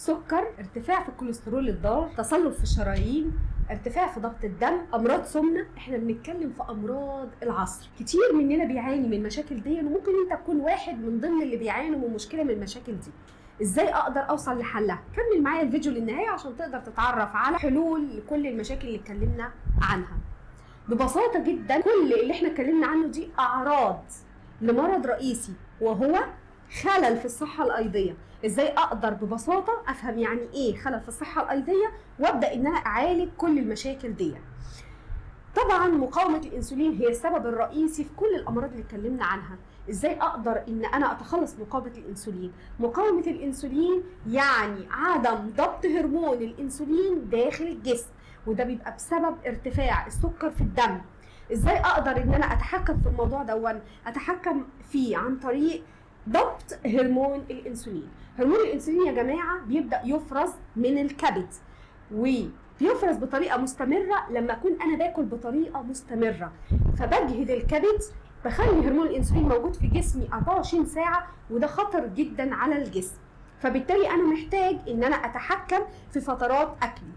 سكر، ارتفاع في الكوليسترول الضار، تصلب في الشرايين، ارتفاع في ضغط الدم، امراض سمنه. احنا بنتكلم في امراض العصر، كتير مننا بيعاني من المشاكل دي، وممكن انت تكون واحد من ضمن اللي بيعانوا من مشكلة من المشاكل دي. ازاي اقدر اوصل لحلها؟ كمل معايا الفيديو للنهاية عشان تقدر تتعرف على حلول لكل المشاكل اللي اتكلمنا عنها. ببساطة جدا كل اللي احنا اتكلمنا عنه دي اعراض لمرض رئيسي وهو خلل في الصحة الايضيه. ازاي اقدر ببساطة افهم يعني ايه خلل في الصحة الايضيه وابدا ان انا اعالج كل المشاكل دي؟ طبعا مقاومة الانسولين هي السبب الرئيسي في كل الامراض اللي اتكلمنا عنها. ازاي اقدر ان انا اتخلص من مقاومة الانسولين؟ مقاومة الانسولين يعني عدم ضبط هرمون الانسولين داخل الجسم، وده بيبقى بسبب ارتفاع السكر في الدم. ازاي اقدر ان انا اتحكم في الموضوع دون؟ اتحكم فيه عن طريق ضبط هرمون الانسولين. هرمون الانسولين يا جماعة بيبدا يفرز من الكبد، وبيفرز بطريقة مستمرة لما اكون انا باكل بطريقة مستمرة، فبجهد الكبد، بخلي هرمون الانسولين موجود في جسمي 24 ساعة، وده خطر جدا على الجسم. فبالتالي انا محتاج ان انا اتحكم في فترات اكلي.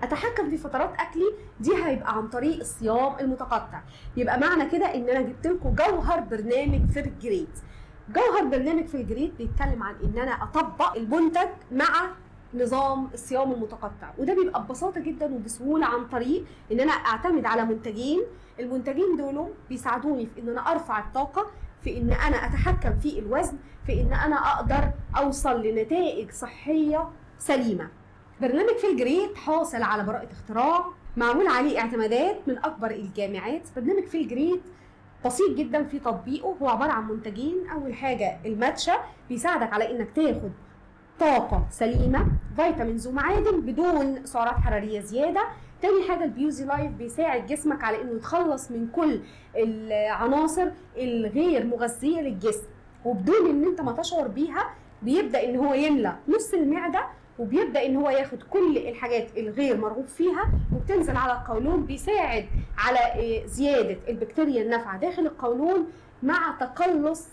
اتحكم في فترات اكلي دي هيبقى عن طريق الصيام المتقطع. يبقى معنى كده ان انا جبت لكم جوهر برنامج Feel Great. جوهر برنامج Feel Great بيتكلم عن ان انا اطبق المنتج مع نظام الصيام المتقطع، وده بيبقى ببساطة جدا وبسهوله عن طريق ان انا اعتمد على منتجين. المنتجين دول بيساعدوني في ان انا ارفع الطاقة، في ان انا اتحكم في الوزن، في ان انا اقدر اوصل لنتائج صحية سليمة. برنامج Feel Great حاصل على براءة اختراع، معمول عليه اعتمادات من اكبر الجامعات. برنامج Feel Great بسيط جدا في تطبيقه، هو عبارة عن منتجين. اول حاجة الماتشا، بيساعدك على انك تاخد طاقة سليمة، vitamins ومعادن بدون سعرات حرارية زيادة. تاني حاجة ال Beauty Life، بيساعد جسمك على انه يتخلص من كل العناصر الغير مغذية للجسم، وبدون ان انت ما تشعر بيها بيبدأ ان هو يملى نص المعدة، وبيبدأ ان هو ياخد كل الحاجات الغير مرغوب فيها وبتنزل على القولون. بيساعد على زيادة البكتيريا النافعة داخل القولون مع تقلص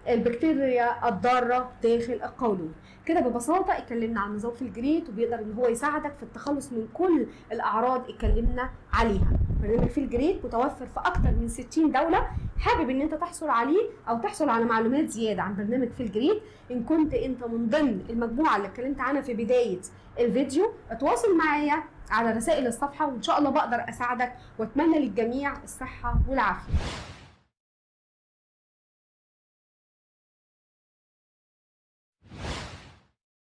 البكتيريا الضارة داخل القولون. كده ببساطة اتكلمنا عن نظام Feel Great، وبيقدر ان هو يساعدك في التخلص من كل الاعراض اتكلمنا عليها. برنامج Feel Great متوفر في اكتر من 60 دولة. حابب ان انت تحصل عليه او تحصل على معلومات زيادة عن برنامج Feel Great، ان كنت انت من ضمن المجموعة اللي اتكلمت عنها في بداية الفيديو، اتواصل معايا على رسائل الصفحة وان شاء الله بقدر اساعدك، واتمنى للجميع الصحة والعافية.